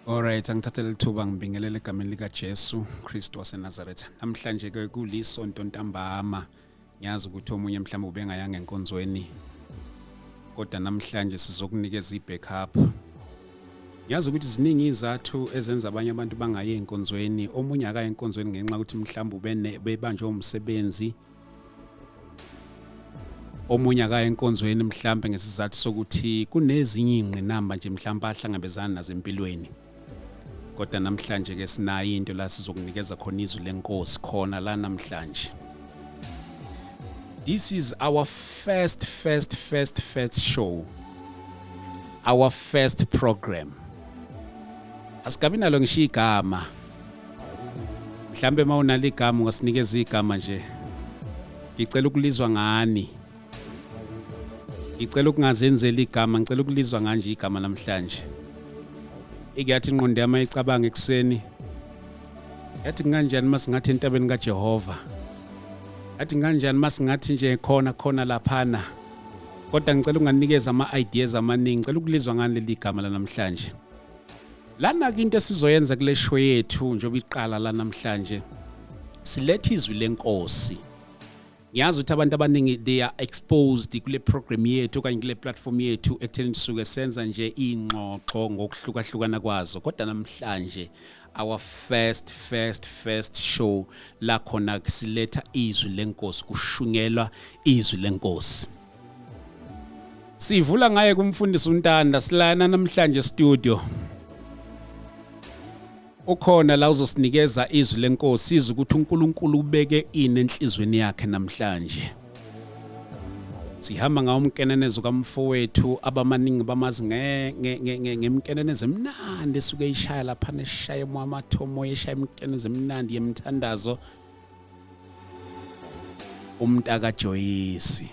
Alright, angithathe leli thuba ngibingelele egameni lika Jesu Kristu waseNazaretha. Namhlanje ke kulisonto ntambama. Ngiyazi ukuthi omunye mhlawumbe ubengayanga enkonzweni. Kodwa namhlanje sizokunikeza i-backup. Ngiyazi ukuthi ziningi izathu ezenza abanye abantu bangayi enkonzweni. Omunye akayi enkonzweni ngenxa yokuthi mhlawumbe ubene bebanjwe umsebenzi. Omunye akaye enkonzweni mhlambe ngesizathu sokuthi kunezinye ingqinamba nje mhlambe ahlangabezana nazo empilweni. Kodwa namhlanje ke sinayo into la sizokunikeza khona izwi lenkosi khona la namhlanje. This is our first first first first show. Our first program. Asikabi nalo ngisho igama. Mhlambe mawunalo igama ungasinikeza igama nje. Ngicela ukulizwa ngani. Ngicela ukungazenzeli igama, ngicela ukulizwa nganje igama namhlanje. Ike yathi ingqondo yami ayicabanga ekuseni. Yathi kunganjani masingathi entabeni kaJehova. Yathi kunganjani masingathi nje khona khona laphana. Kodwa ngicela unganikeza ama ideas amaningi, ngicela ukulizwa ngani leli gama la namhlanje. Lana ke into esizoyenza kule show yethu njengoba iqala la namhlanje siletha izwi lenkosi. Ngiyazi ukuthi abantu abaningi they are exposed kule program yethu okanye kule platform yethu ekutheni sisuke senza nje ingxoxo ngokuhlukahlukana kwazo, kodwa namhlanje our first first first show la khona siletha izwi lenkosi, kushunyelwa izwi lenkosi. Sivula ngaye kumfundisi uNtanda silana namhlanje studio. Ukhona la uzosinikeza izwi lenkosi, izwi ukuthi uNkulunkulu ubeke ini enhlizweni yakhe namhlanje. Sihamba ngawo umkenenezo kamfowethu, abamaningi bamazi ngemkenenezo emnandi esuke ishaya lapha neshaya amathomo, eshaya imkenenezo emnandi yemthandazo, umntaka Joyisi.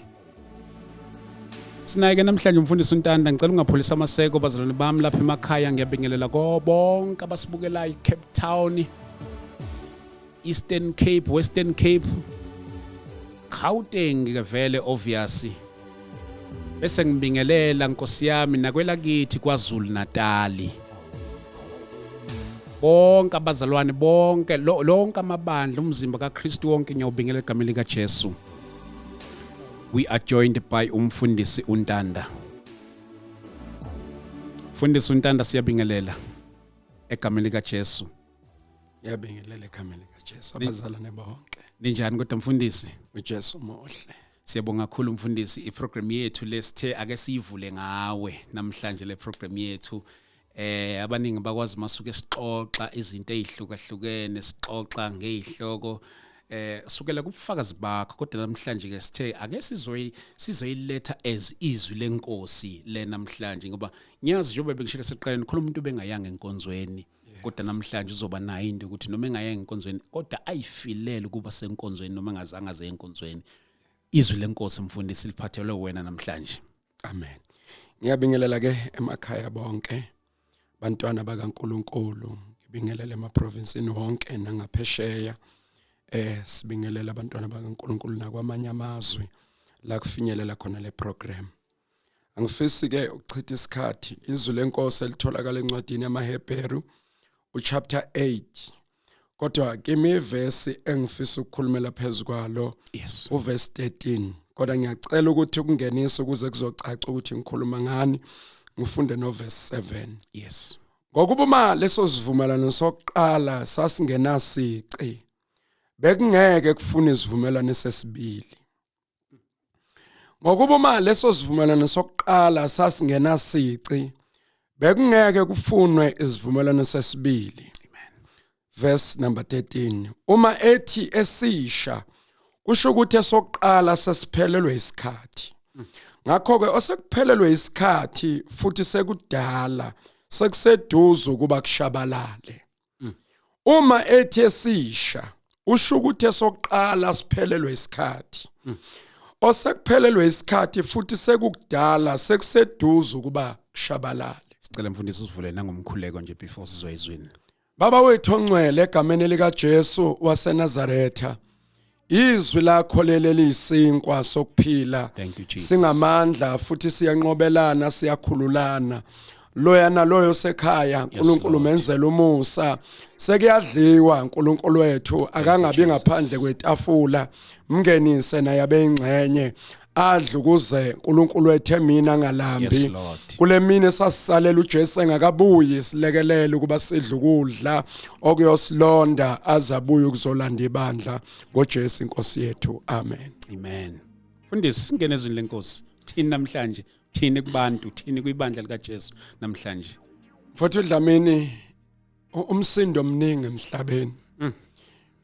Sinaye ke namhlanje umfundisi uNtanda. Ngicela ungapholisa amaseko bazalwane bami lapha emakhaya. Ngiyabingelela ko bonke abasibukelayo, Cape Town, Eastern Cape, Western Cape, Gauteng ke vele obvious. Bese ngibingelela Nkosi yami nakwelakithi KwaZulu Natali. Bonke abazalwane bonke, lonke amabandla, umzimba kaKristu wonke, ngiyawubingelela egameni lika Jesu. We are joined by umfundisi uNtanda. Mfundisi uNtanda, siyabingelela egameni lika Jesu. Ngiyabingelela egameni likaJesu abazalwane bonke. Ninjani kodwa mfundisi? UJesu muhle. Siyabonga kakhulu mfundisi, iprogram yethu lesithe ake siyivule ngawe namhlanje le program yethu. Abaningi bakwazi masuke sixoxa izinto ezihlukahlukene, sixoxa ngezihloko sukela kubufakazi bakho, kodwa namhlanje ke sithe ake sizoyiletha as izwi lenkosi le namhlanje, ngoba ngiyazi njengoba bengishilo seqaleni khona umuntu bengayanga enkonzweni, kodwa namhlanje uzoba nayo into ukuthi noma engayanga enkonzweni kodwa ayifilele ukuba senkonzweni noma engazange aze enkonzweni. Izwi lenkosi mfundisi liphathelwe wena namhlanje. Amen. Ngiyabingelela ke emakhaya bonke bantwana bakaNkuluNkulu, ngibingelela emaprovinsini wonke nangaphesheya. Sibingelela abantwana bakaNkuluNkulu nakwamanye amazwe la kufinyelela khona le program. Angifisi ke ukuchitha isikhathi. Izwi lenkosi elitholakala encwadini yamaHebheru uchapter 8. Kodwa kimi ivesi engifisa ukukhulumela phezukwalo uverse 13. Kodwa ngiyacela ukuthi ukungenisa ukuze kuzocaca ukuthi ngikhuluma ngani, ngifunde no verse 7. Ngokuba uma leso sivumelwano sokuqala sasingenasici, bekungeke kufune isivumelwano sesibili. Ngokuba uma leso sivumelwano sokuqala sasingenasici, bekungeke kufunwe isivumelwano sesibili. Verse number 13. Uma ethi esisha, kusho ukuthi esokuqala sesiphelelwe isikhathi. Ngakho ke osekuphelelwe isikhathi futhi sekudala sekuseduze ukuba kushabalale. Uma ethi esisha, usho ukuthi esokuqala siphelelwe isikhathi. Osekuphelelwe isikhathi futhi sekukudala sekuseduze ukuba kushabalale. Sicela mfundisi usivule nangomkhuleko nje before sizoyizwini. Baba wethu ongcwele, egameni lika Jesu waseNazaretha, izwi lakho leli liyisinkwa sokuphila. Thank you, Jesus. Singamandla futhi siyanqobelana, siyakhululana. Loya naloyo sekhaya, uNkulunkulu menzele umusa. Sekuyadliwa, uNkulunkulu wethu akangabi ngaphandle kwetafula, mngenise naye abeyingxenye adle ukuze uNkulunkulu wethu emina angalambi. Yes, Lord. Kule mini esasisalela uJesu engakabuyi, silekelele ukuba sidle ukudla okuyosilonda aze abuye ukuzolanda ibandla ngoJesu inkosi yethu. Amen. Amen. Mfundisi, singene ezwini lenkosi. Thini namhlanje? Thini kubantu? Thini kwibandla likaJesu namhlanje? Mfowethu Dlamini, umsindo omningi emhlabeni.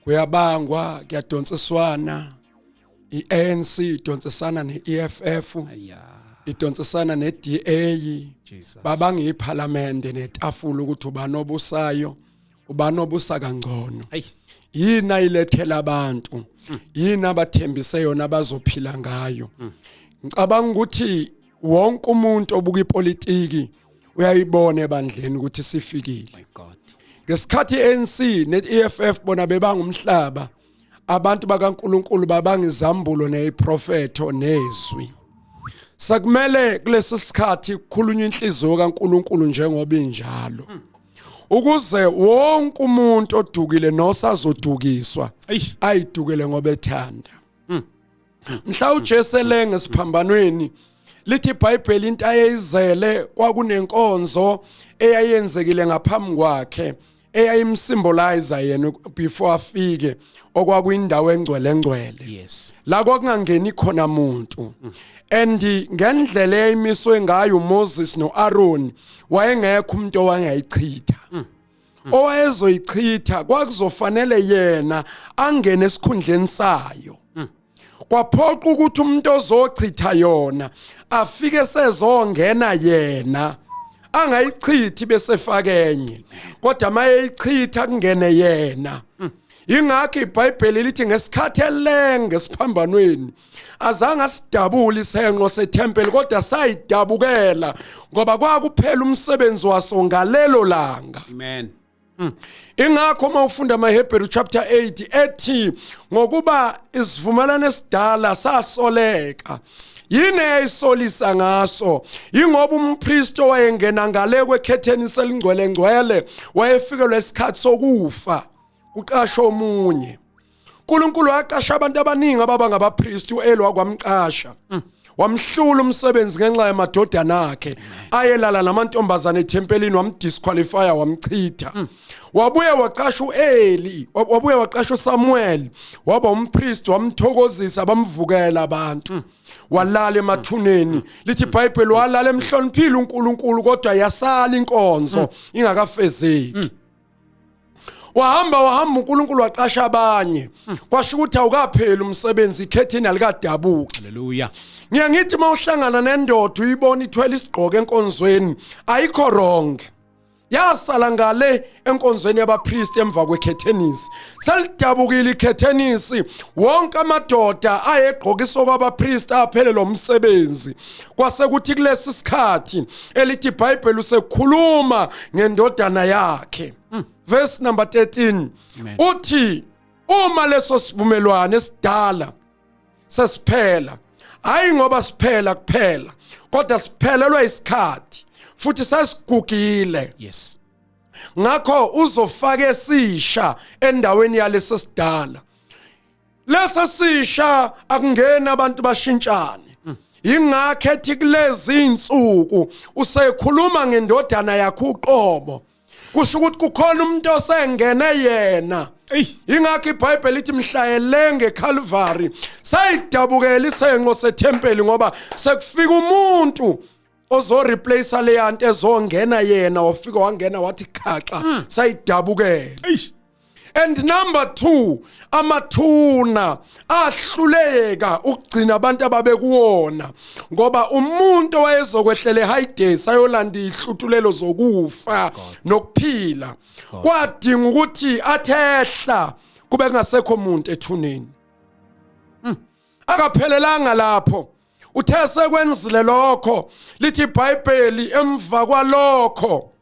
Kuyabangwa, kuyadonsiswana. iANC idonsisana neEFF, Aya, idonsisana neDA. Jesus. Babanga iphalamende netafula ukuthi ubani obusayo, ubani obusa kangcono. Ay, Yini ayilethela abantu? Yini abathembise yona abazophila ngayo? Ngicabanga ukuthi wonke umuntu obuka ipolitiki uyayibona ebandleni ukuthi sifikile. My God. Ngesikhathi iANC neEFF bona bebanga umhlaba, abantu bakaNkuluNkulu babanga izambulo neziprofetho nezwi. Sakumele kulesi sikhathi kukhulunywa inhliziyo kaNkuluNkulu njengoba injalo, ukuze wonke umuntu odukile nosazodukiswa Eish. ayidukele ngoba ethanda. Mhla uJesu elenge esiphambanweni, lithi iBhayibheli into ayeyizele kwakunenkonzo eyayenzekile ngaphambi kwakhe eyayimsymbolize yena before afike, okwakuyindawo engcwele engcwele la kwakungangeni khona muntu, and ngendlela eyayimiswe ngayo uMoses noAaron, wayengekho umuntu owayengayichitha. Owayezoyichitha kwakuzofanele yena angene esikhundleni sayo. Kwaphoqa ukuthi umuntu ozochitha yona afike sezongena yena, angayichithi bese fakenye, kodwa mayeyichitha kungene yena. Ingakho iBhayibheli lithi ngesikhathi elenge esiphambanweni azange asidabule isenqo sethempeli, kodwa sayidabukela ngoba kwakuphela umsebenzi waso ngalelo langa. Amen. Ingakho uma ufunda amaHebheru chapter 8 ethi ngokuba isivumelwano esidala sasoleka. Yini eyayisolisa ngaso? Ingoba umpriest owayengena ngale kwekhetheni selingcwele ngcwele wayefikelwa isikhathi sokufa, kuqashwa omunye. uNkulunkulu waqasha abantu abaningi ababa ngabapriest. uEli wakwamqasha, wamhlula umsebenzi ngenxa yamadodana akhe ayelala namantombazane ethempelini, wamdisqualify, wamchitha. Wabuye waqasha uEli, wabuye waqasha uSamuel, waba umpriest, wamthokozisa, bamvukela abantu, walala emathuneni. Lithi iBhayibheli walala emhloniphile uNkulunkulu, kodwa yasala inkonzo ingakafezeki. Wahamba wahamba uNkulunkulu waqasha abanye, kwasho ukuthi awukapheli umsebenzi, ikhethini alikadabuki. Hallelujah. Ngiya ngithi mawuhlangana nendoda uyibona ithwele isigqoko enkonzweni, ayikho wrong. Yasala ngale enkonzweni yabapriest emva kwekhethenisi. Selidabukile ikhethenisi, wonke amadoda ayegqokiswa kwabapriest aphelelwa umsebenzi. Kwase kuthi kulesi sikhathi elithi iBhayibheli usekhuluma ngendodana yakhe, verse number 13. Amen. Uthi uma leso sivumelwano esidala sesiphela, hayi ngoba siphela kuphela, kodwa siphelelwa isikhathi futhi sesigugile, ngakho uzofaka esisha endaweni yaleso sidala. Lesa sisha akungena abantu bashintshane. Ingakho ethi kulezi insuku usekhuluma ngendodana yakhe uqobo, kusho ukuthi kukhona umuntu osengene yena. Ey. Ingakho iBhayibheli lithi mhla elenge eCalvary sayidabukela isenqo sethempeli, ngoba sekufika umuntu ozo replace leyanto, ezongena yena. Wafika wangena, wathi khaxa, sayidabukela. Eish. And number 2, amathuna ahluleka ukugcina abantu ababekuwona, ngoba umuntu owayezokwehlela eHades ayolanda ihlutulelo zokufa nokuphila kwadinga ukuthi athehla kube kungasekho umuntu ethuneni. Akaphelelanga lapho. Uthe sekwenzile lokho, lithi iBhayibheli emva kwalokho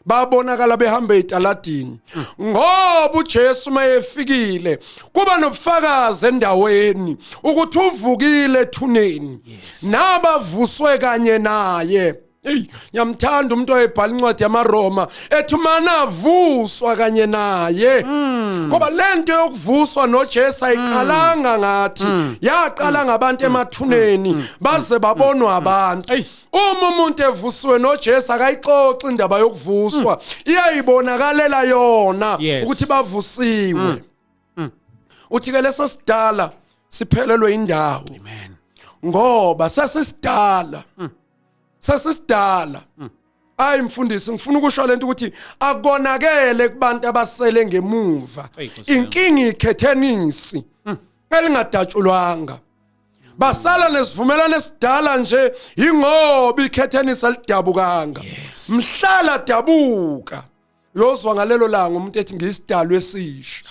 babonakala behamba ezitaladini, ngoba uJesu mayefikile kuba nobufakazi endaweni ukuthi uvukile ethuneni, nabavuswe kanye naye. Hey, ngiyamthanda umuntu oyebhala incwadi yamaRoma ethi mana avuswa kanye naye. Ngoba lento yokuvuswa noJesu ayiqalanga ngathi, yaqala ngabantu emathuneni baze babonwa abantu. Uma umuntu evusiwe noJesu akayixoxi indaba yokuvuswa, iyayibonakalela yona ukuthi bavusiwe. Uthi ke leso sidala siphelelwe indawo. Amen. Ngoba sesisidala. Sesisidala. Ayi mfundisi, ngifuna ukusho lento ukuthi akonakele kubantu abasele ngemuva. Inkinga ikhethenisi elingadatshulwanga. Basala nesivumelwano esidala nje ingoba ikhethenisi alidabukanga. Mhlala dabuka. Uyozwa ngalelo langa umuntu ethi ngiyisidalwa esisha.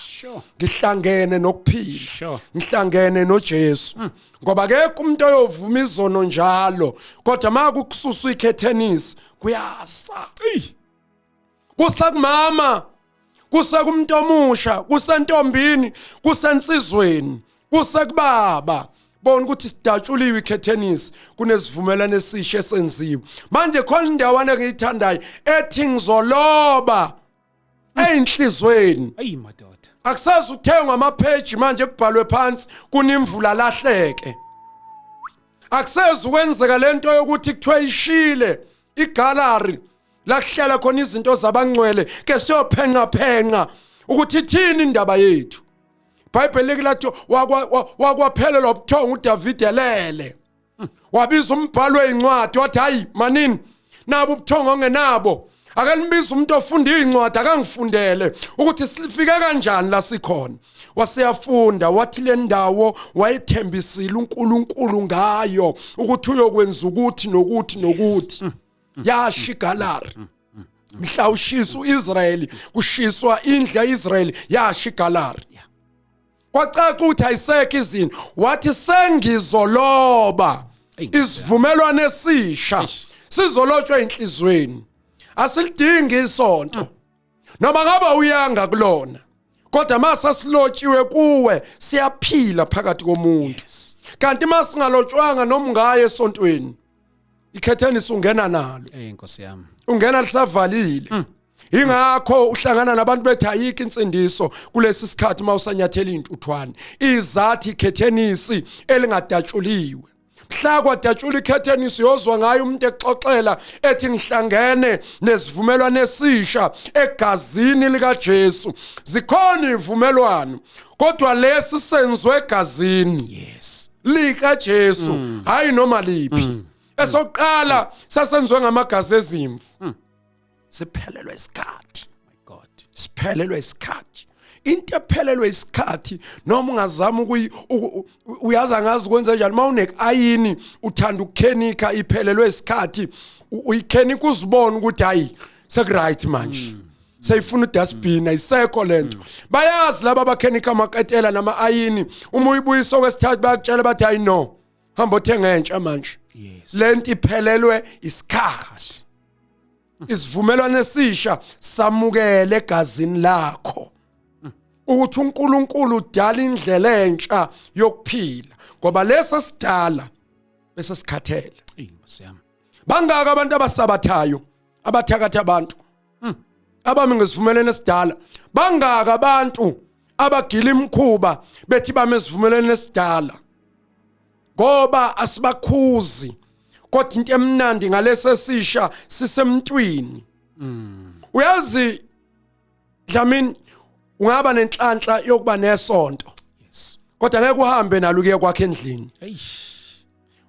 Ngihlangene nokuphila. Ngihlangene noJesu. Ngoba akekho umuntu oyovuma izono njalo, kodwa makukususa ikhethenisi kuyasa. Kusakumama, kusakumuntu omusha, kusentombini, kusensizweni, kusekubaba. Bona ukuthi sidatshuliwe ikhethenisi, kunesivumelwano esisha esenziwe. Manje khona indawana engiyithandayo ethi ngizoloba eyinhlizweni. Ayi madoda. Akusazi uthengwa amapage manje kubhalwe phansi kunimvula lahleke. Akusezi ukwenzeka lento yokuthi kuthiwe ishile igallery la kuhlala khona izinto zabangcwele ke siyophenqa phenqa ukuthi ithini indaba yethu. iBhayibheli like lathi wakwaphelelwa ubuthongo uDavid elele. Wabiza umbhalo wezincwadi wathi hayi manini nabo ubuthongo ongenabo. Ake nibize umuntu ofunda izincwadi akangifundele ukuthi sifike kanjani la sikhona. Waseyafunda wathi le ndawo wayethembisile uNkulunkulu ngayo ukuthi uyokwenza ukuthi nokuthi nokuthi. Yasha igalari. Mhla ushisa uIsrayeli kushiswa indlu yaIsrayeli yasha igalari. Kwacaca ukuthi ayisekho izinto. Wathi sengizoloba isivumelwano esisha sizolotshwa enhlizweni. Asilidingi isonto. Noma ngaba uyanga kulona, kodwa mase silotshiwe kuwe siyaphila phakathi komuntu. Kanti masingalotshwanga noma ungaye esontweni, ikhethenisi ungena nalo. Eh Nkosi yami. Ungena lisavalile. Ingakho uhlangana nabantu bethi ayikho insindiso kulesi sikhathi mawusanyathela intuthwane. Izathi ikhethenisi elingadatshuliwe. Mhla kwadatshula ikhethenisi yozwa ngayo umuntu exoxela ethi ngihlangene nesivumelwano esisha egazini likaJesu. Zikhona ivumelwano, kodwa lesi senzwe egazini. Yes. Lika Jesu, hayi noma liphi. Esokuqala sasenziwe ngamagazi ezimvu. Siphelelwe isikhathi. My God. Siphelelwe isikhathi. Into ephelelwe isikhathi noma ungazama uyaza ngazi ukwenza njani mawune ayini uthanda ukukhenika iphelelwe isikhathi uyikhenika uzibone ukuthi hayi sekuright manje. Seyifuna udustbin ayisekho lento. Bayazi laba abakhenika amaketela nama ayini uma uyibuyisa okwesithathu bayakutshela bathi hayi no hamba othenga entsha manje. Yes. Lento iphelelwe isikhathi. Isivumelwano esisha samukele egazini lakho. Ukuthi uNkulunkulu udala indlela entsha yokuphila ngoba lesa sidala bese sikhathele. Ey Nkosi yami. Bangaka abantu abasabathayo abathakatha abantu. Abami ngesivumelwano esidala. Bangaka abantu abagila imkhuba bethi bame esivumelwano esidala. Ngoba asibakhuzi. Kodwa into emnandi ngalesi sisha sisemntwini. Uyazi Dlamini ungaba nenhlanhla yokuba nesonto. Yes. Kodwa ngeke uhambe nalo kuye kwakhe endlini. Eish.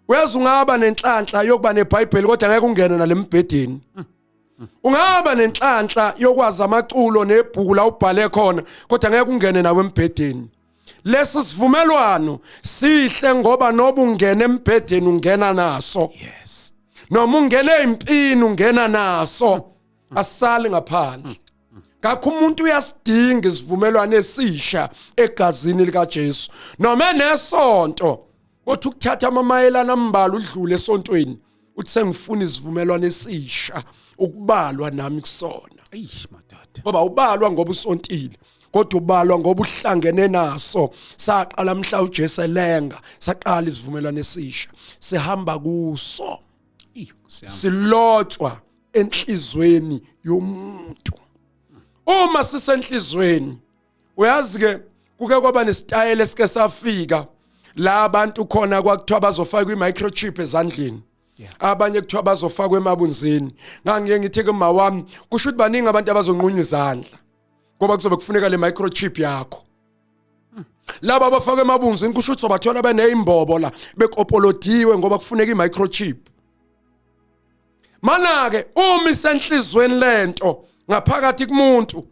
Uyazi ungaba nenhlanhla yokuba neBhayibheli kodwa ngeke ungene nalembhedeni. Ungaba nenhlanhla yokwazi amaculo nebhuku la ubhale khona kodwa ngeke ungene nawe embhedeni. Lesi sivumelwano sihle ngoba noba ungena embhedeni ungena naso. Yes. Noma ungena empini ungena naso. Asali ngaphandle. Ngakho umuntu uyasidinga isivumelwano esisha egazini lika Jesu. Noma enesonto othi ukuthatha amamayelana ambalwa udlule esontweni uthi sengifuna isivumelwano esisha ukubalwa nami kusona. Eish madoda. Ngoba ubalwa ngoba usontile, kodwa ubalwa ngoba uhlangene naso. Saqala mhla uJesu elenga, saqala isivumelwano esisha, sihamba kuso. Silotshwa enhlizweni yomuntu. Uma sisenhlizweni, uyazi ke, kuke kwaba nesitayela esike safika la abantu khona kwakuthiwa bazofakwa i-microchip ezandleni, abanye kuthiwa bazofakwa emabunzini. Ngangiye ngithi kuma wami, kusho ukuthi baningi abantu abazonqunywa izandla ngoba kuzobe kufuneka le microchip yakho. Laba abafakwe emabunzini, kusho ukuthi sobathola beneyimbobo la, bekopolodiwe, ngoba kufuneka i-microchip. Mana ke uma isenhlizweni lento ngaphakathi kumuntu,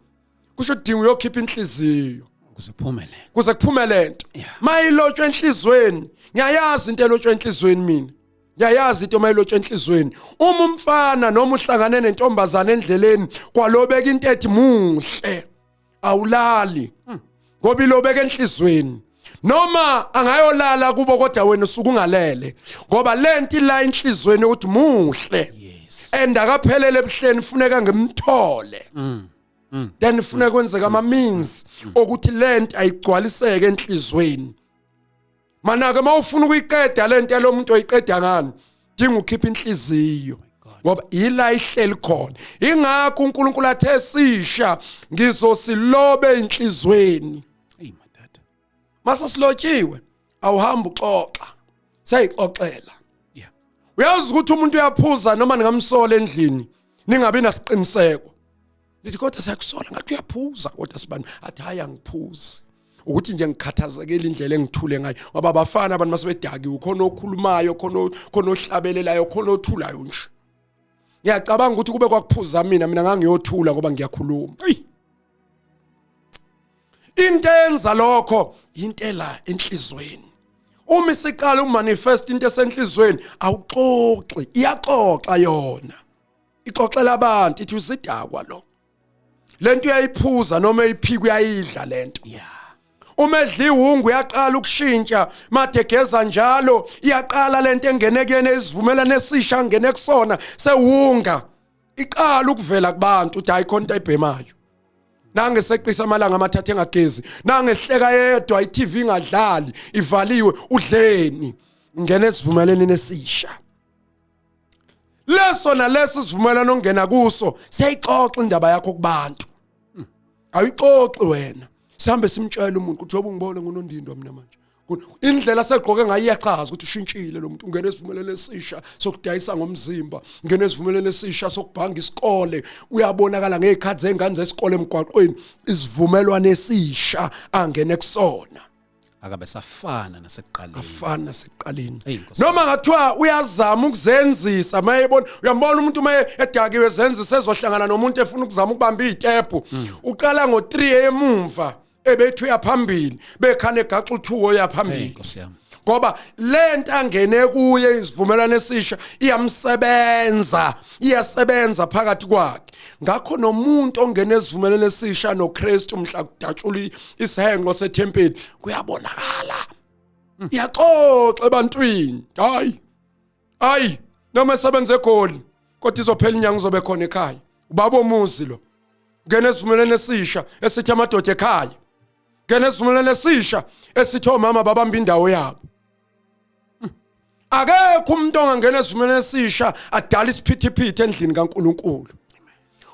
kusho udinga uyokhipha inhliziyo ukuze kuphumele. Kuze kuphume lento. Mayilotshwe enhlizweni, ngiyayazi into elotshwe enhlizweni mina. Ngiyayazi into mayilotshwe enhlizweni. Uma umfana noma uhlangane nentombazana endleleni, kwalobeka into ethi muhle, awulali ngoba ilobeka enhlizweni. Noma angayolala kubo, kodwa wena usuke ungalele ngoba lento ila enhlizweni ukuthi muhle and akaphelele ebuhleni, funeka ngimthole. Then funeka kwenzeka ama means okuthi lento ayigcwaliseke enhlizweni. Mana ke mawufuna ukuyiqeda lento yalomuntu, oyiqeda ngani? Dinga ukhipha inhliziyo ngoba ila ihleli khona. Ingakho uNkulunkulu athe sisha ngizosilobe enhlizweni. Hey madada. Mase silotshiwe, awuhamba uxoxa, seyixoxela. Uyazi ukuthi umuntu uyaphuza noma ningamsola endlini, ningabi nasiqiniseko, nithi kodwa siyakusola ngathi uyaphuza, kodwa sibani athi hayi, angiphuzi, ukuthi nje ngikhathazekile indlela engithule ngayo, ngoba abafana abantu masebedakiwe, khona okhulumayo, khona ohlabelelayo, khona othulayo nje. Ngiyacabanga ukuthi kube kwakuphuza mina ngangiyothula ngoba ngiyakhuluma. Into enza lokho into la enhlizweni. Uma isiqala ukumanifest into esenhlizweni, awuxoxi, iyaxoxa yona, ixoxela abantu, ithi usidakwa lo, lento uyayiphuza noma eyiphika uyayidla lento. Uma edla iwungu uyaqala ukushintsha, madegeza njalo, iyaqala lento engene kuyena, isivumelane esisha angene kusona sewunga, iqala ukuvela kubantu uthi hayi, khona into ayibhemayo. Nange seqisa amalanga amathathu engagezi, nangehleka yedwa, iTV ingadlali, ivaliwe, udleni? Ngena esivumelwaneni esisha. Leso naleso sivumelwano ongena kuso siyayixoxa indaba yakho kubantu, ayixoxi wena. Sihambe simtshela umuntu ukuthi yobe ngibone ngunondindwa mina manje, indlela segqoke ngayo iyachaza ukuthi ushintshile lo muntu, ungena esivumelwano esisha sokudayisa ngomzimba, ungena esivumelwano esisha sokubhanga isikole, uyabonakala ngezikhathi zengane zesikole emgwaqweni, isivumelwano esisha angene kusona. Akabe safana nasekuqaleni. Afana nasekuqaleni. Eyi, Nkosi. Noma ngathiwa uyazama ukuzenzisa, mayebona, uyambona umuntu maye edakiwe ezenzisa, ezohlangana nomuntu efuna ukuzama ukubamba izitepu, uqala ngo3 emumva ebethu uyaphambili, bekhane egaxa u2 oyaphambili. Hey Nkosi yami. Ngoba lento angene kuye, isivumelwano esisha, iyamsebenza, iyasebenza phakathi kwakhe. Ngakho nomuntu ongena esivumelwano esisha noKristu, mhla kudatshula isihenqo sethempeli, kuyabonakala, iyaxoxa ebantwini. Hayi hayi, noma esebenza eGoli kodwa izophela inyanga uzobe khona ekhaya, ubaba omuzi lo. Ngena esivumelwano esisha esithi amadoda ekhaya, ngena esivumelwano esisha esithi omama babamba indawo yabo. Akekho umuntu ongangena esivumelwano esisha adala isiphithiphithi endlini kaNkuluNkulu.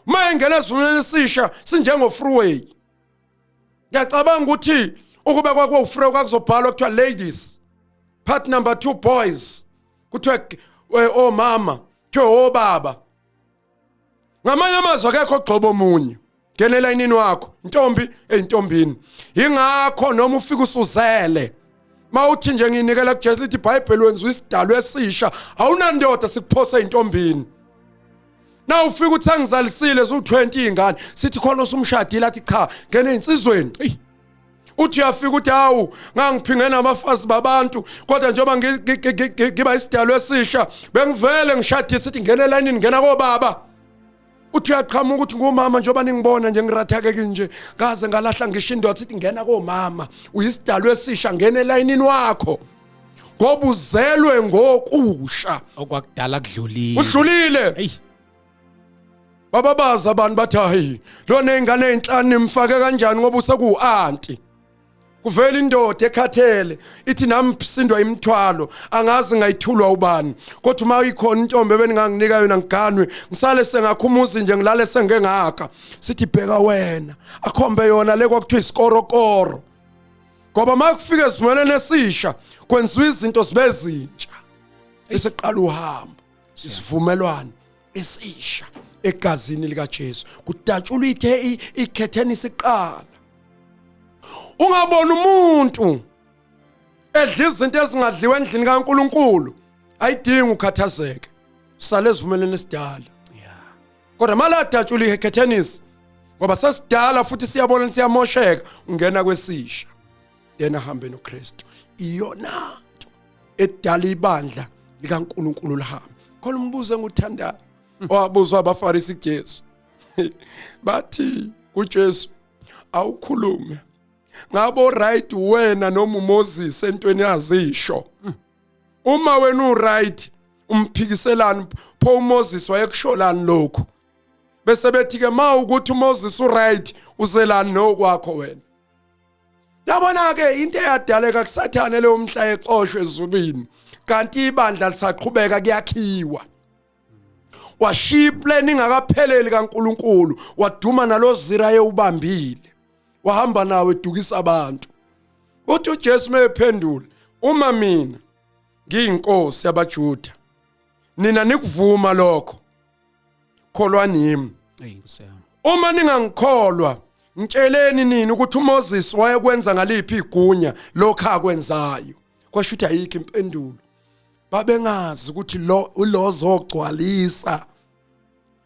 Uma engena esivumelwano esisha, sinjengo freeway. Ngiyacabanga ukuthi ukube kwakuwu freeway, kwakuzobhalwa kuthiwa ladies part number 2, boys, kuthiwa omama, kuthiwa obaba. Ngamanye amazwi, akekho ogxoba omunye. Ngena elayinini wakho, intombi eyintombini. Ingakho noma ufika usuzele, mawuthi nje nginikela kuJesu, lithi iBhayibheli wenziwa isidalwa esisha, awunandoda, sikuphosa eintombini. Na ufika uthi angizalisile zu20 izingane, sithi khona usumshadile, athi cha, ngena einsizweni. Uthi uyafika uthi hawu, ngangiphinge nabafazi babantu, kodwa njengoba ngiba isidalwa esisha, bengivele ngishadise, sithi ngena elayinini, ngena kobaba. Uthi uyaqhamuka ukuthi ngumama, njengoba ningibona nje ngirathake nje, ngaze ngalahla ngisho indoda, sithi ngena komama, uyisidalwa esisha, ngena elayinini wakho ngoba uzelwe ngokusha. Okwakudala kudlulile. Udlulile. Hey. Bababaza abantu, bathi hayi, lo ney'ngane ey'nhlanu nimfake kanjani ngoba usekuwu-anti? Kuvela indoda ekhathele ithi nami sindwa imithwalo, angazi ngayithulwa ubani, kodwa uma ikhona intombi ebeninganginika yona ngiganwe, ngisale sengakhumuzi nje, ngilale sengeke ngakha. Sithi bheka wena, akhombe yona le kwakuthiwa isikorokoro. Ngoba makufika esivumelwene esisha kwenziwa izinto zibe zintsha, bese kuqala uhambo isivumelwano esisha egazini likaJesu, kudatshulwa ithe ikhetheni siqala. Ungabona umuntu edla izinto ezingadliwa endlini kaNkuluNkulu, ayidingi ukhathazeke, sale esivumelwene esidala. Kodwa maladatshula ikhethenisi, ngoba sesidala futhi siyabona ukuthi siyamosheka, ungena kwesisha, then ahambe noKristu. Iyona nto edala ibandla likaNkuluNkulu lihambe. Khona umbuzo enguthandayo owabuzwa abaFarisi kuJesu, bathi kuJesu, awukhulume ngabo right wena noma uMoses entweni yazisho. Uma wena uright umphikiselani pho uMoses wayekusholani lokhu? Bese bethi ke ma ukuthi uMoses uright, uzelani nokwakho wena? Yabona ke into eyadaleka kusathane leyo mhla exoshwe ezulwini, kanti ibandla lisaqhubeka kuyakhiwa. Washiya iplan ingakapheleli kaNkuluNkulu, waduma nalozira eyubambile, wahamba nawe edukisa abantu. Uthi uJesu mephendula, uma mina ngiyinkosi yabaJuda, nina nikuvuma lokho, kholwani yimi. Uma ningangikholwa, ngitsheleni nini ukuthi uMoses wayekwenza ngaliphi igunya lokho akwenzayo. Kwasho ukuthi ayikho impendulo. Babengazi ukuthi lo ulozogcwalisa,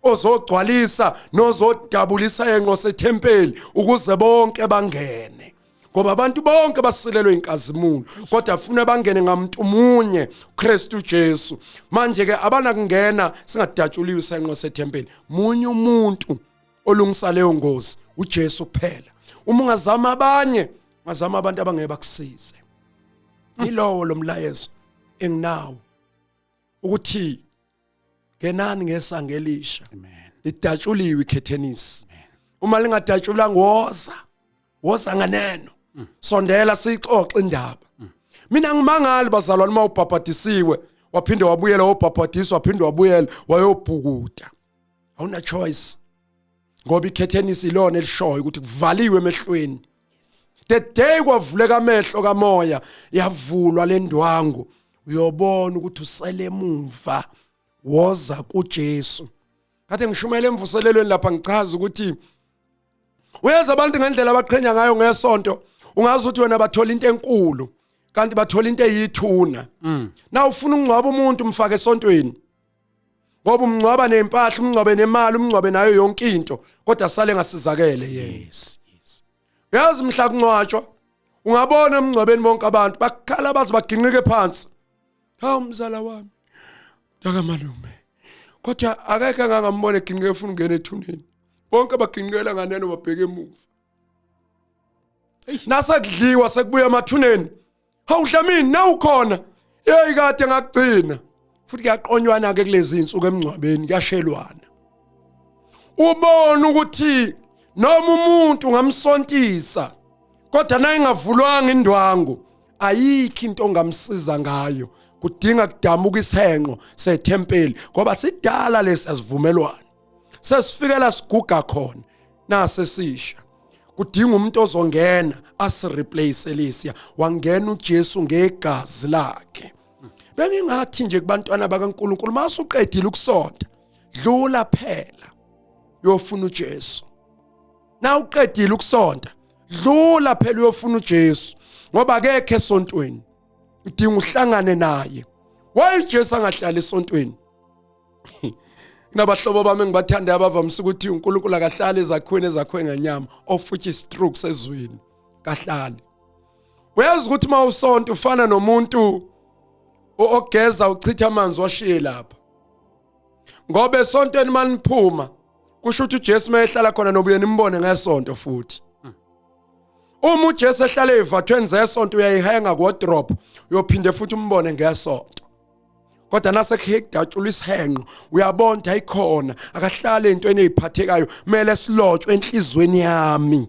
ozogcwalisa nozodabulisa enqo sethempeli ukuze bonke bangene, ngoba abantu bonke basilelwe inkazimulo, kodwa funa bangene ngamuntu munye, uKristu Jesu. Manje ke abanakungena singadatshuliwe isenqo sethempeli. Munye umuntu olungisa leyo ngozi, uJesu kuphela. Uma ungazama abanye, ungazama abantu abangeke bakusize. Yilowo lo mlayezo enginawo ukuthi ngenani ngesango elisha. Lidatshuliwe ikhethenisi. Uma lingadatshulanga, woza, woza nganeno, sondela siyixoxe indaba. Mina ngimangali bazalwane uma ubhabhadisiwe waphinde wabuyela, wobhabhadiswa waphinde wabuyela wayobhukuda, awuna choice, ngoba ikhethenisi ilona elishoyo ukuthi kuvaliwe emehlweni. The day kwavuleka amehlo kamoya, yavulwa le ndwangu, uyobona ukuthi usele emuva. Woza kuJesu. Kade ngishumayela emvuselelweni lapha, ngichaza ukuthi uyenza abantu ngendlela abaqhenya ngayo ngesonto, ungazi ukuthi wena bathola into enkulu kanti bathola into eyithuna. Na ufuna ukungcwaba umuntu, umfake esontweni, ngoba umngcwaba nempahla, umngcwabe nemali, umngcwabe nayo yonke into, kodwa sale ngasizakele yena. Yes. Uyazi mhla kungcwatshwa, ungabona emngcwabeni bonke abantu bakhala baze baginqike phansi, hawu mzala wami, mntaka malume, kodwa akekho angangambona eginqike efuna ukungena ethuneni. Bonke baginqikela nganeno, babheke emuva. Nasekudliwa sekubuya emathuneni, hawu Dlamini, nawukhona, hey kade ngakugcina. Futhi kuyaqonywana ke kulezi insuku emngcwabeni, kuyashelwana, ubona ukuthi noma umuntu ungamsontisa kodwa naye ingavulwanga indwangu, ayikho into ongamsiza ngayo. Kudinga kudamuka isihenqo sethempeli, ngoba sidala lesi asivumelwano, sesifikela siguga khona nase sisha. Kudinga umuntu ozongena asireplace lesiya. Wangena uJesu ngegazi lakhe. Bengingathi nje kubantwana bakaNkuluNkulu, masuqedile ukusonta, dlula phela uyofuna uJesu. Na uqedile ukusonta, dlula phela uyofuna uJesu, ngoba akekho esontweni, udinga uhlangane naye. Why uJesu angahlali esontweni? Kunabahlobo bami engibathandayo abavamise ukuthi uNkulunkulu akahlali ezakhiweni ezakhiwe ngenyama, of which is true, kusezwini kahlali. Uyazi ukuthi uma usonto ufana nomuntu ogeza uchitha amanzi washiye lapha, ngoba esontweni maniphuma kusho ukuthi uJesu mayehlala khona nobuye nimbone ngesonto. Futhi uma uJesu ehlala ezivathweni zesonto, uyayihenga kuwardrobe, uyophinde futhi umbone ngesonto. Kodwa nasekhe kudatshulwa isihenqo, uyabona ukuthi ayikhona, akahlale entweni eziphathekayo, kumele silotshwe enhlizweni yami.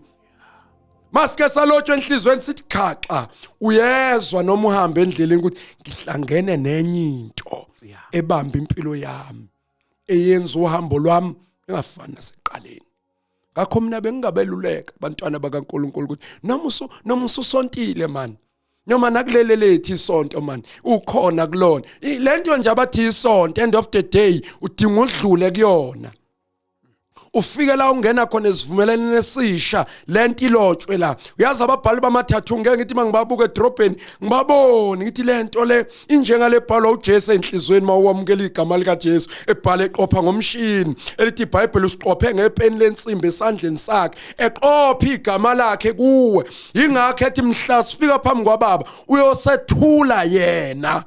Masike salotshwa enhlizweni sithi khaxa, uyezwa noma uhamba endleleni ukuthi ngihlangene nenye into ebamba impilo yami, eyenza uhambo lwami engafani nasekuqaleni. Ngakho mina bengingabeluleka abantwana bakaNkuluNkulu ukuthi noma ususontile man, noma nakulele lethi isonto man, ukhona kulona lento nje abathi isonto, end of the day udinga udlule kuyona, ufike la ungena khona esivumelene esisha, lento ilotshwe la. Uyazi ababhali bamathathu ngeke ngithi mangibabuka edrobheni ngibabone ngithi lento le injengale bhalwa uJesu enhlizweni mawamukela igama lika Jesu, ebhala eqopha ngomshini elithi iBhayibheli usiqophe ngepeni lensimbi esandleni sakhe, eqopha igama lakhe kuwe. Ingakho ethi mhla sifika phambi kwababa uyosethula yena,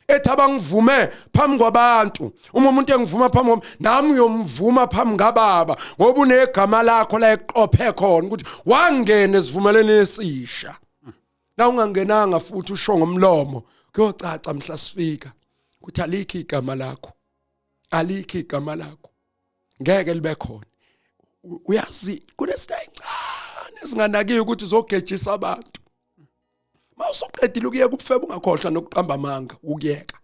ethi abangivume phambi kwabantu. Uma umuntu engivuma phambi kwami, nami uyomvuma phambi kababa, ngoba unegama lakho la eqophe khona ukuthi wangena esivumelweni esisha. Na ungangenanga futhi usho ngomlomo, kuyocaca mhla sifika ukuthi alikho igama lakho, alikho igama lakho, ngeke libe khona. Uyazi kunesitha encane esinganakiwe ukuthi zogejisa abantu. Mawusuqedile ukuyeka ubufebe, ungakhohlwa nokuqamba amanga ukuyeka.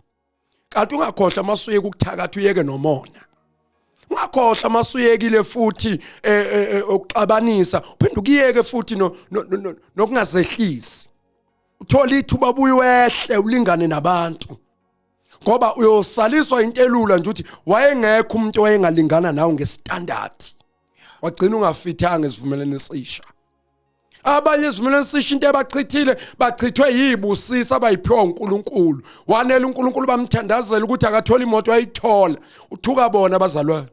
Kanti ungakhohlwa masuyeka ukuthakatha, uyeke nomona. Ungakhohlwa masuyekile futhi ukuxabanisa, uphinde ukuyeke futhi nokungazehlisi. Uthola ithuba buye wehle ulingane nabantu. Ngoba uyosaliswa into elula nje ukuthi wayengekho umuntu owayengalingana nawe ngestandard. Wagcina ungafithanga esivumelene esisha. Abanye isivumelwano esisha into ebachithile, bachithwe yibusisa abayiphiwa uNkulunkulu. Wanela uNkulunkulu bamthandazela ukuthi akathola imoto, ayithola. Uthuka bona abazalwane.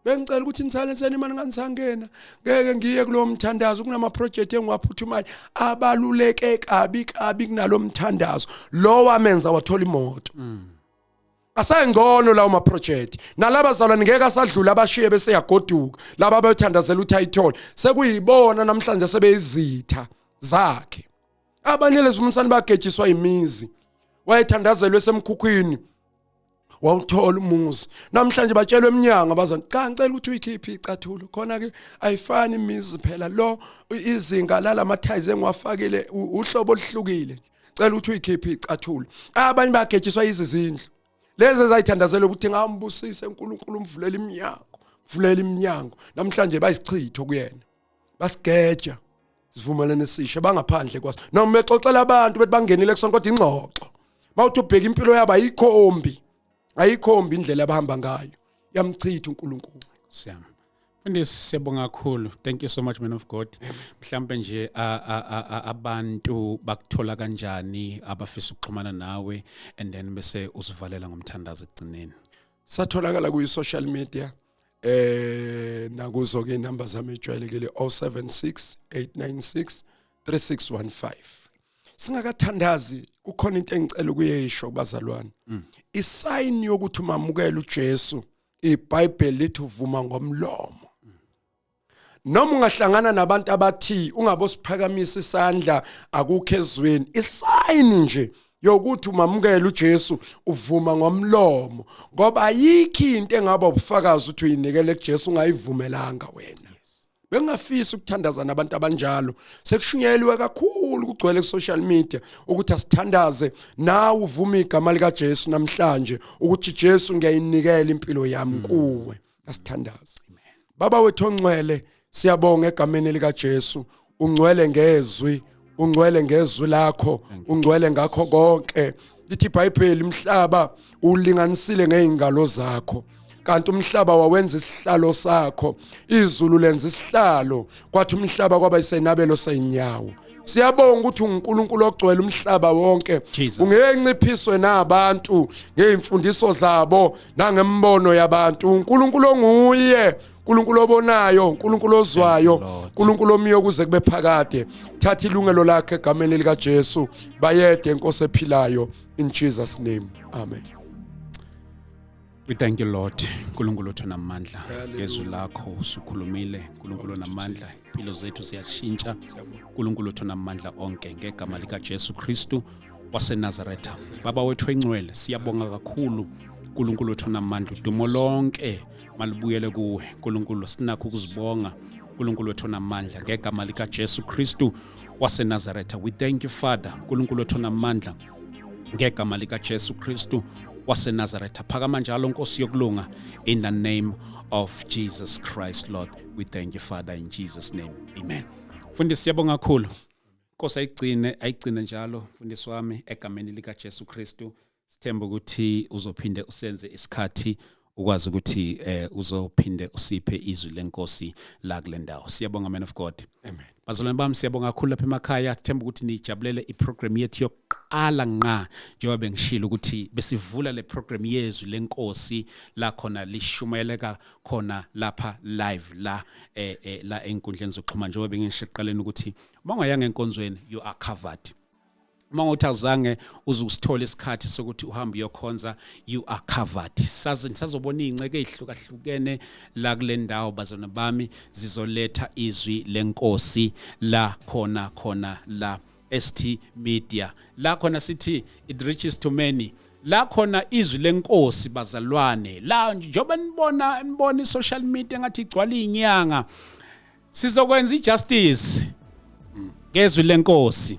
Bengicela ukuthi nisale imali nganisangena. Ngeke ngiye kulowo mthandazo, kunama project engiwaphuthumayo abaluleke kabi kabi kunalo mthandazo. Lo wamenza wathola imoto. Asayengcono lawo ma project. Nalaba zalwane ngeke asadlula abashiye bese yagoduka. Laba abayothandazela ukuthi ayithole. Sekuyibona namhlanje sebeyizitha zakhe. Abanye lezimsani bagejiswa imizi. Wayethandazelwe esemkhukhwini, wawuthola umuzi. Namhlanje batshelwe eminyango abazali, cha ngicela ukuthi uyikhiphe icathulo khona ke, ayifani imizi phela, lo izinga lalamathayizi engiwafakile uhlobo oluhlukile, cela ukuthi uyikhiphe icathulo. Abanye bagejiswa izizindlu lezi ezayithandazela ukuthi ngambusise uNkulunkulu, umvulela iminyango, mvulela iminyango, namhlanje bayisichitho kuyena, basigeja sivumelene esisha, bangaphandle kwaso. Noma bexoxela abantu bethi bangenile kusona, kodwa ingxoxo mawuthi ubheka impilo yabo ayikhombi, ayikhombi indlela abahamba ngayo, yamchitha uNkulunkulu. Siyama. Mfundisi, siyabonga kakhulu. Thank you so much, man of God. Mhlambe nje abantu bakuthola kanjani abafisa ukuxhumana nawe, and then bese usivalela ngomthandazo ekugcineni. Satholakala kuyi social media, nakuzo ke inamba zami ejwayelekile 076 896 3615. Singakathandazi, kukhona into engicela ukuyisho kubazalwane. Isign yokuthi umamukela uJesu, iBhayibheli lithi uvuma ngomlomo. Noma ungahlangana nabantu abathi ungabosiphakamisa isandla, akukho ezweni. Isign nje yokuthi umamukela uJesu, uvuma ngomlomo, ngoba ayikho into engaba ubufakazi ukuthi uyinikele kuJesu ungayivumelanga wena. Bengingafisa ukuthandaza nabantu abanjalo. Sekushunyeliwe kakhulu, kugcwele ku social media ukuthi asithandaze, nawe uvume igama lika Jesu namhlanje ukuthi Jesu, ngiyayinikela impilo yami kuwe. Asithandaze. Baba wethu ongcwele, siyabonga egameni lika Jesu. Ungcwele ngezwi, ungcwele ngezwi lakho, ungcwele ngakho konke. Lithi iBhayibheli umhlaba ulinganisile ngeingalo zakho, kanti umhlaba wawenza isihlalo sakho, izulu lenza isihlalo, kwathi umhlaba kwaba isenabelo seyinyawo. Siyabonga ukuthi uNkulunkulu ogcwele umhlaba wonke, ungenciphiswe nabantu ngeimfundiso zabo nangembono yabantu. uNkulunkulu onguye, uNkulunkulu obonayo, uNkulunkulu ozwayo, uNkulunkulu omiyo kuze kube phakade. Thatha ilungelo lakhe egameni lika Jesu. Bayede, Inkosi ephilayo, in Jesus name, amen. We thank you, Lord. Nkulunkulu wethu namandla, ngezwi lakho usukhulumile. Nkulunkulu namandla, impilo zethu ziyashintsha. Nkulunkulu wethu namandla onke, ngegama lika Jesu Kristu waseNazaretha. Baba wethu engcwele, siyabonga kakhulu. Nkulunkulu wethu namandla, udumo lonke malibuyele kuwe. Nkulunkulu, sinakho ukuzibonga. uNkulunkulu wethu onamandla, ngegama lika Jesu Kristu waseNazaretha. We thank you, Father, uNkulunkulu wethu onamandla, ngegama lika Jesu Kristu waseNazaretha. Phakama njalo, Nkosi yokulunga, in the name of Jesus Christ, Lord. We thank you, Father, in Jesus' name, amen. Mfundisi, siyabonga kakhulu. Nkosi ayigcine, ayigcine njalo, mfundisi wami, egameni lika Jesu Kristu. Sithemba ukuthi uzophinde usenze isikhathi, ukwazi ukuthi uzophinde usiphe izwi lenkosi la kule ndawo. Siyabonga, man of God. Amen. Bazalwane bami, siyabonga kakhulu lapha emakhaya. Sithemba ukuthi nijabulele iprogram yethu yokuqala ngqa, njengoba bengishilo ukuthi besivula le program yezwi lenkosi la khona lishumayeleka khona lapha live la la enkundleni zokuxhumana. Njengoba bengisho ekuqaleni ukuthi uma ungayanga enkonzweni, you are covered. Uma ngokuthi awuzange uze usithole isikhathi sokuthi uhambe uyokhonza, you are covered. Sazi sazobona iy'nceke ey'hlukahlukene la kule ndawo, bazalwane bami, zizoletha izwi lenkosi la khona khona la ST Media, la khona sithi it reaches to many, la khona izwi lenkosi, bazalwane. La njengoba nibona i-social media ngathi igcwala izinyanga, sizokwenza ijustice ngezwi lenkosi.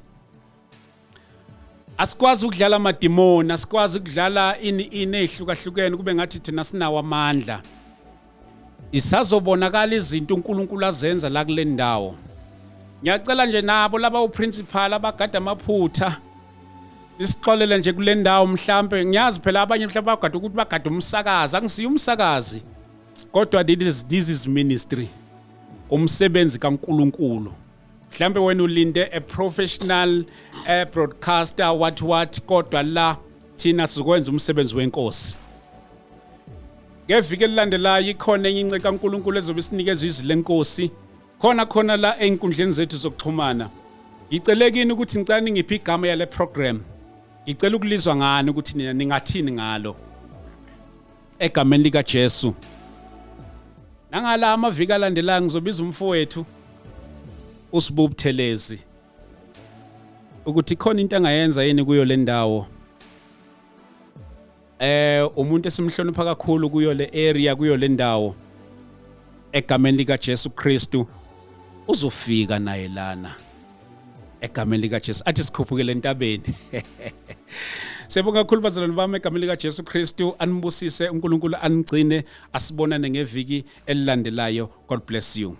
Asikwazi ukudlala amadimoni, asikwazi ukudlala ini ini ezihlukahlukene kube ngathi thina sinawo amandla. Isazobonakala izinto uNkulunkulu azenza la kule ndawo. Ngiyacela nje nabo laba uprincipal abagada amaphutha, isixolele nje kule ndawo. Mhlambe ngiyazi phela abanye mhlawumbe bagada ukuthi bagada umsakazi. Angisiyo umsakazi, kodwa this is ministry, umsebenzi kaNkulunkulu. Mhlambe wena ulinde a professional broadcaster, what what, kodwa la thina sizokwenza umsebenzi wenkosi. Ngeviki elilandelayo ikhona enye inceka kaNkulunkulu ezobe isinikeza izwi lenkosi khona khona la ey'nkundleni zethu zokuxhumana. Ngicele kini ukuthi ngicela ningiphe igama yale program. Ngicela ukulizwa ngani ukuthi nina ningathini ngalo, egameni likaJesu. Nangala amaviki alandelayo ngizobiza umfowethu uSibu Buthelezi ukuthi khona into angayenza yini kuyo le ndawo. Umuntu esimhlonipha kakhulu kuyo le area, kuyo le ndawo, egameni lika Jesu Kristu. Uzofika naye lana egameni lika Jesu, athi sikhuphukele entabeni. Siyabonga kakhulu, bazalwane bami, egameni lika Jesu Kristu. Anibusise uNkulunkulu, anigcine. Asibonane ngeviki elilandelayo. God bless you.